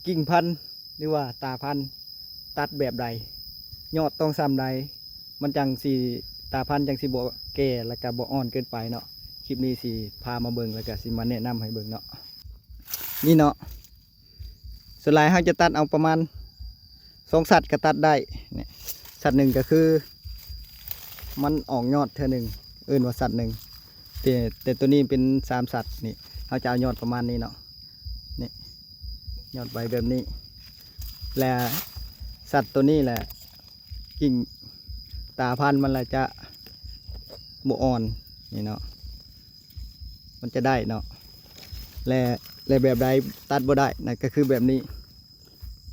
ກິ່ງພັນ ຫຼືວ່າຕາພັນ ຕັດແບບໃດ? ຍອດຕ້ອງຊ່ຳໃດ? ມັນຈັ່ງຊິ ຕາພັນຈັ່ງຊິບໍ່ແກ່ ແລ້ວກະບໍ່ອ່ອນເກີນໄປເນາະ. ຄລິບນີ້ຊິພາມາເບິ່ງ ແລ້ວກະຊິມາແນະນຳໃຫ້ເບິ່ງເນາະ. ນີ້ເນາະ ສ່ວນຫຼາຍເຮົາຈະຕັດເອົາປະມານສອງສັດກະຕັດໄດ້. ນີ້ສັດໜຶ່ງກະຄືມັນອອກຍອດເທື່ອໜຶ່ງ ເອີ້ນວ່າສັດໜຶ່ງ ແຕ່ ແຕ່ໂຕນີ້ເປັນສາມສັດ. ນີ້ເຮົາຈະເອົາຍອດປະມານນີ້ເນາະ. ນີ້ຍອດໃບແບບນີ້ ແລະ ສັດໂຕນີ້ແຫຼະ ກິ່ງຕາພັນມັນລະຈະບໍ່ອ່ອນ ນີ້ເນາະ. ມັນຈະໄດ້ເນາະ ແລະ ແລະ ແບບໃດຕັດບໍ່ໄດ້ ນັ້ນກະຄືແບບນີ້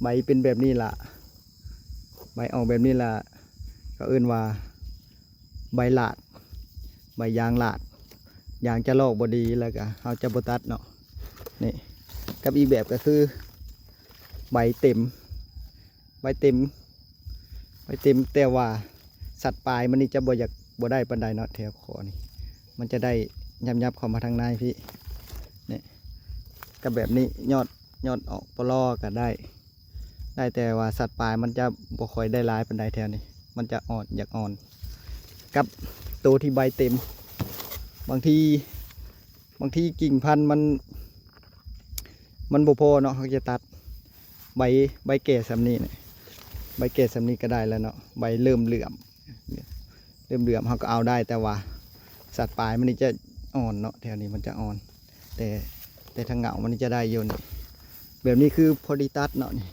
ໃບເປັນແບບນີ້ລະ ໃບອອກແບບນີ້ລະ ເຂົາເອີ້ນວ່າໃບຫຼາດ ໃບຢາງຫຼາດ ຢາງຈະລອກບໍ່ດີ ແລ້ວກະເຮົາຈະບໍ່ຕັດເນາະ. ນີ້ ກັບອີກແບບກະຄືໃບເຕັມ ໃບເຕັມ ໃບເຕັມ ແຕ່ວ່າສັດປາຍມັນນີ້ຈະບໍ່ຢາກ ບໍ່ໄດ້ປານໃດເນາະ. ແຖວຄໍນີ້ມັນຈະໄດ້ຫຍັບໆເຂົ້າມາທາງໃນພີ້. ນີ້ ກະແບບນີ້ ຍອດ ຍອດອອກປະລໍກະໄດ້ ໄດ້ ແຕ່ວ່າສັດປາຍມັນຈະບໍ່ຄ່ອຍໄດ້ຫຼາຍປານໃດແຖວນີ້ ມັນຈະອ່ອນ ຢາກອ່ອນ ກັບໂຕທີ່ໃບເຕັມ. ບາງທີ ບາງທີກິ່ງພັນມັນ ມັນບໍ່ພໍເນາະ ເຮົາຈະຕັດໃບ ໃບແກ່ຊ່ຳນີ້ ໃບແກ່ຊ່ຳນີ້ກະໄດ້ແລ້ວເນາະ. ໃບເລີ່ມເຫຼື້ອມ ເລີ່ມເຫຼື້ອມເຮົາກະເອົາໄດ້ ແຕ່ວ່າສັດປາຍມັນນີ້ຈະອ່ອນເນາະ ແຖວນີ້ມັນຈະອ່ອນ ແຕ່ ແຕ່ທາງເຫງົ້າມັນຈະໄດ້ຢູ່. ນີ້ ແບບນີ້ຄືພໍດີຕັດເນາະ. ນີ້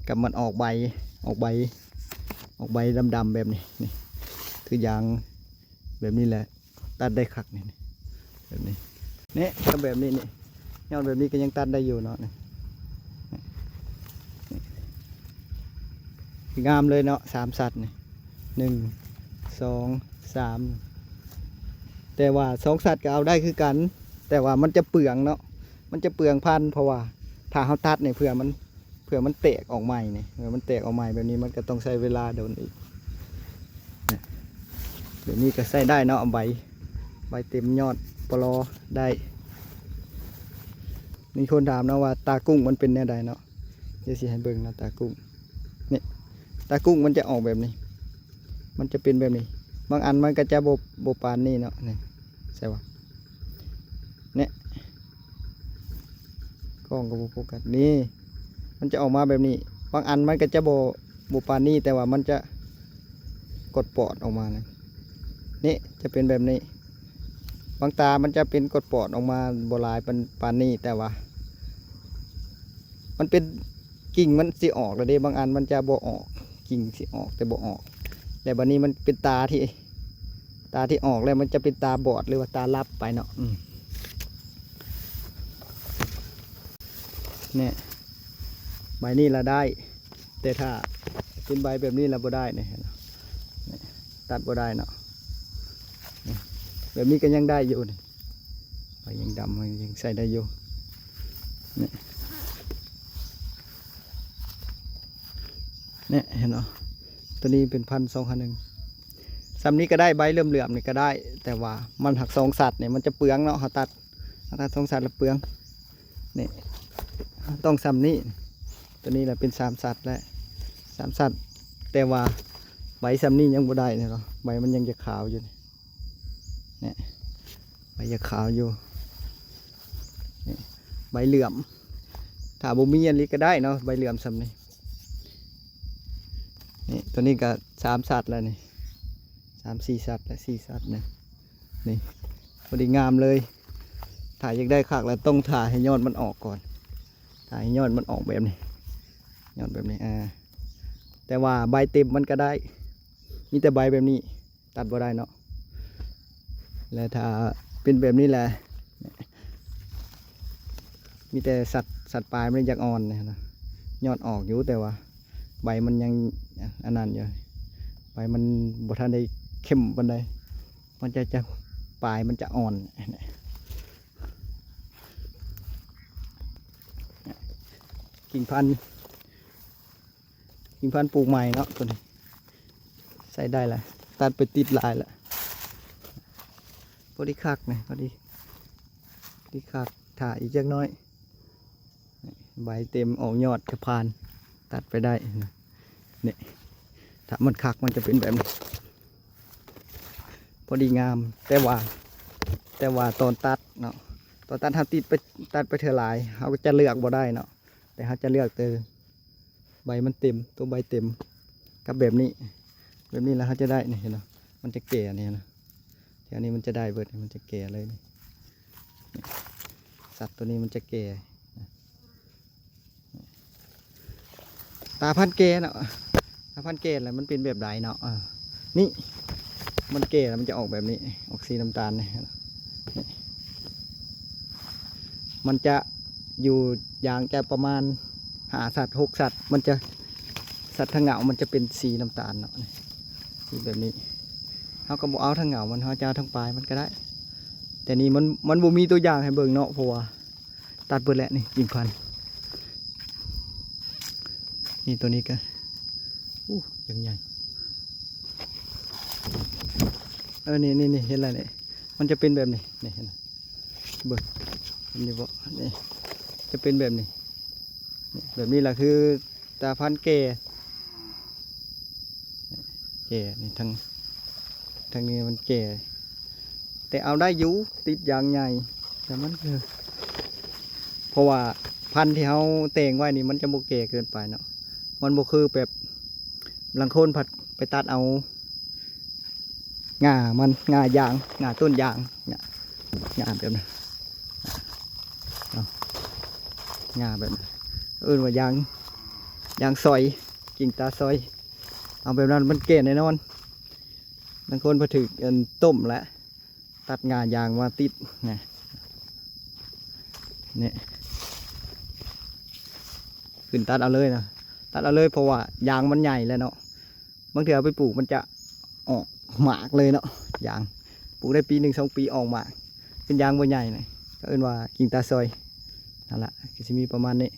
ກັບມັນອອກໃບ ອອກໃບ ອອກໃບດຳໆແບບນີ້. ນີ້ ຄືຢາງແບບນີ້ແຫຼະ ຕັດໄດ້ຄັກນີ້ ແບບນີ້. ນີ້ ກະແບບນີ້ນີ້ ຍອດແບບນີ້ກະຍັງຕັດໄດ້ຢູ່ເນາະ. ນີ້ ນີ້ ງາມເລີຍເນາະ ສາມສັດນີ້ ໜຶ່ງ ສອງ ສາມ ແຕ່ວ່າສອງສັດກະເອົາໄດ້ຄືກັນ ແຕ່ວ່າມັນຈະເປືອງເນາະ ມັນຈະເປືອງພັນ ເພາະວ່າຖ້າເຮົາຕັດນີ້ ເພື່ອມັນ ເພື່ອມັນແຕກອອກໃໝ່ນີ້ ເມື່ອມັນແຕກອອກໃໝ່ແບບນີ້ ມັນກະຕ້ອງໃຊ້ເວລາດົນອີກ. ແບບນີ້ກະໃຊ້ໄດ້ເນາະ ເອົາໃບ ໃບເຕັມຍອດປະລໍໄດ້. ມີຄົນຖາມເນາະວ່າຕາກຸ້ງມັນເປັນແນວໃດເນາະ ດຽວຊິໃຫ້ເບິ່ງເນາະ ຕາກຸ້ງ. ນີ້ ຕາກຸ້ງມັນຈະອອກແບບນີ້ ມັນຈະເປັນແບບນີ້. ບາງອັນມັນກະຈະບໍ່ ບໍ່ປານນີ້ເນາະ. ນີ້ ໃສ່ວ່າ ນີ້ ກ້ອງກະບໍ່ໂຟກັສ. ນີ້ ມັນຈະອອກມາແບບນີ້. ບາງອັນມັນກະຈະບໍ່ ບໍ່ປານນີ້ ແຕ່ວ່າມັນຈະກອດປອດອອກມານະ. ນີ້ຈະເປັນແບບນີ້. ບາງຕາມັນຈະເປັນກອດປອດອອກມາບໍ່ຫຼາຍປານ ປານນີ້ ແຕ່ວ່າມັນເປັນ ກິ່ງມັນຊິອອກແລ້ວເດ້. ບາງອັນມັນຈະບໍ່ອອກ ກິ່ງຊິອອກແຕ່ບໍ່ອອກ ແລ້ວບາດນີ້ມັນເປັນຕາທີ່ ຕາທີ່ອອກແລ້ວມັນຈະເປັນຕາບອດ ຫຼືວ່າຕາຫຼັບໄປເນາະ. ອືມ ນີ້ ໃບນີ້ລະໄດ້ ແຕ່ຖ້າເປັນໃບແບບນີ້ລະບໍ່ໄດ້ນີ້ ເຫັນບໍ່? ນີ້ ຕັດບໍ່ໄດ້ເນາະ. ນີ້ ແບບນີ້ກະຍັງໄດ້ຢູ່ນີ້ ໃບຍັງດຳ ຍັງໃຊ້ໄດ້ຢູ່. ນີ້ ນີ້ ເຫັນບໍ່? ໂຕນີ້ເປັນພັນສອງພັນໜຶ່ງ ຊ່ຳນີ້ກະໄດ້ ໃບເຫຼື້ອມໆນີ້ກະໄດ້ ແຕ່ວ່າມັນຫາກສອງສັດນີ້ມັນຈະເປືອງເນາະ ເຮົາຕັດ ເຮົາຕັດສອງສັດລະເປືອງ. ນີ້ ຕ້ອງຊ່ຳນີ້ ໂຕນີ້ລະເປັນສາມສັດແລ້ວ ສາມສັດ ແຕ່ວ່າໃບຊ່ຳນີ້ຍັງບໍ່ໄດ້ເນາະ ໃບມັນຍັງຈະຂາວຢູ່ນີ້. ນີ້ ໃບຍັງຂາວຢູ່ ນີ້ ໃບເຫຼື້ອມ ຖ້າບໍ່ມີອັນນີ້ກະໄດ້ເນາະ ໃບເຫຼື້ອມຊ່ຳນີ້. ນີ້ ໂຕນີ້ກະສາມສັດແລ້ວນີ້ ສາມສີ່ສັດແລ້ວ ສີ່ສັດນີ້ ນີ້ ພໍດີງາມເລີຍ. ຖ້າຢາກໄດ້ຄັກລະຕ້ອງຖ້າໃຫ້ຍອດມັນອອກກ່ອນ ຖ້າໃຫ້ຍອດມັນອອກແບບນີ້ ຍອດແບບນີ້ ອາ ແຕ່ວ່າໃບເຕັມມັນກະໄດ້ ມີແຕ່ໃບແບບນີ້ ຕັດບໍ່ໄດ້ເນາະ. ແລະ ຖ້າເປັນແບບນີ້ແຫຼະ ມີແຕ່ສັດ ສັດປາຍມັນຢາກອ່ອນນະ ຍອດອອກຢູ່ ແຕ່ວ່າໃບມັນຍັງອັນນັ້ນຢູ່ ໃບມັນບໍ່ທັນໄດ້ເຂັ້ມປານໃດ ມັນຈະ ຈະ ປາຍມັນຈະອ່ອນ. ກິ່ງພັນ ກິ່ງພັນປູກໃໝ່ເນາະ ໂຕນີ້ໃຊ້ໄດ້ລະ ຕັດໄປຕິດຫຼາຍລະ ພໍດີຄັກນະ ພໍດີ ທີ່ຄັກ ຖ້າອີກຈັກໜ້ອຍ ໃບເຕັມອອກຍອດກະຜ່ານ ຕັດໄປໄດ້. ນີ້ ຖ້າມັນຄັກມັນຈະເປັນແບບນີ້ ພໍດີງາມ. ແຕ່ວ່າ ແຕ່ວ່າຕອນຕັດເນາະ ຕອນຕັດເຮົາຕິດໄປ ຕັດໄປເທື່ອຫຼາຍ ເຮົາກໍຈະເລືອກບໍ່ໄດ້ເນາະ ແຕ່ເຮົາຈະເລືອກແຕ່ໃບມັນເຕັມ ຕົວໃບເຕັມ ກັບແບບນີ້ ແບບນີ້ແລ້ວເຮົາຈະໄດ້ ນີ້ເຫັນບໍ່ ມັນຈະແກ່ ນີ້ເຫັນບໍ່ ແຖວນີ້ມັນຈະໄດ້ເບິດ ມັນຈະແກ່ເລີຍນີ້. ສັດຕົວນີ້ມັນຈະແກ່ ຕາພັນແກ່ເນາະ ຕາພັນແກ່ແລ້ວມັນເປັນແບບໃດເນາະ. ເອີ ນີ້ ມັນແກ່ແລ້ວມັນຈະອອກແບບນີ້ ອອກສີນ້ຳຕານນີ້ ນີ້ ມັນຈະຢູ່ ຢາງຈະປະມານຫ້າສັດ ຫົກສັດ ມັນຈະ ສັດທາງເຫງົາມັນຈະເປັນສີນ້ຳຕານເນາະ ນີ້ ສີແບບນີ້. ເຮົາກໍບໍ່ເອົາທາງເຫງົາມັນ ເຮົາຈະເອົາທາງປາຍມັນກໍໄດ້ ແຕ່ນີ້ມັນ ມັນບໍ່ມີຕົວຢ່າງໃຫ້ເບິ່ງເນາະ ເພາະວ່າຕັດເບິດແລ້ວ ນີ້ ກິ່ງພັນ ນີ້ ຕົວນີ້ກໍ ໂອ້ ຍັງໃຫຍ່ ເອີ ນີ້ ນີ້ ນີ້ ເຫັນແລ້ວນີ້ ມັນຈະເປັນແບບນີ້ ນີ້ ເຫັນ ເບິ່ງ ເຫັນຢູ່ບໍ່ ນີ້ ຈະເປັນແບບນີ້ ນີ້ ແບບນີ້ລະຄືຕາພັນແກ່ ແກ່ນີ້ ທາງ ທາງນີ້ມັນແກ່ ແຕ່ເອົາໄດ້ຢູ່ ຕິດຢາງໃຫຍ່ ແຕ່ມັນ ເອີ ເພາະວ່າພັນທີ່ເຮົາແຕ່ງໄວ້ນີ້ມັນຈະບໍ່ແກ່ເກີນໄປເນາະ ມັນບໍ່ຄືແບບ ລາງຄົນພັດໄປຕັດເອົາ ງ່າມັນ ງ່າຢາງ ງ່າຕົ້ນຢາງ ຫຍ້າ ຫຍ້າແບບນັ້ນ ເອົາ ຫຍ້າແບບນັ້ນ ເອີ້ນວ່າຢາງ ຢາງຊອຍ ກິ່ງຕາຊອຍ ເອົາແບບນັ້ນມັນແກ່ແນ່ນອນ. ບາງຄົນເພິ່ນຖືກອັນຕົ້ມແຫຼະ ຕັດງ່າຢາງມາຕິດນະ ນີ້ ຂຶ້ນຕັດເອົາເລີຍນະ ຕັດເອົາເລີຍ ເພາະວ່າຢາງມັນໃຫຍ່ແລ້ວເນາະ. ບາງເທື່ອເອົາໄປປູກມັນຈະອອກໝາກເລີຍເນາະ ຢາງ ປູກໄດ້ປີໜຶ່ງສອງປີອອກໝາກ ເປັນຢາງບໍ່ໃຫຍ່ນະ ເຂົາເອີ້ນວ່າກິ່ງຕາຊອຍ. ນັ້ນລະ ກໍຊິມີປະມານນີ້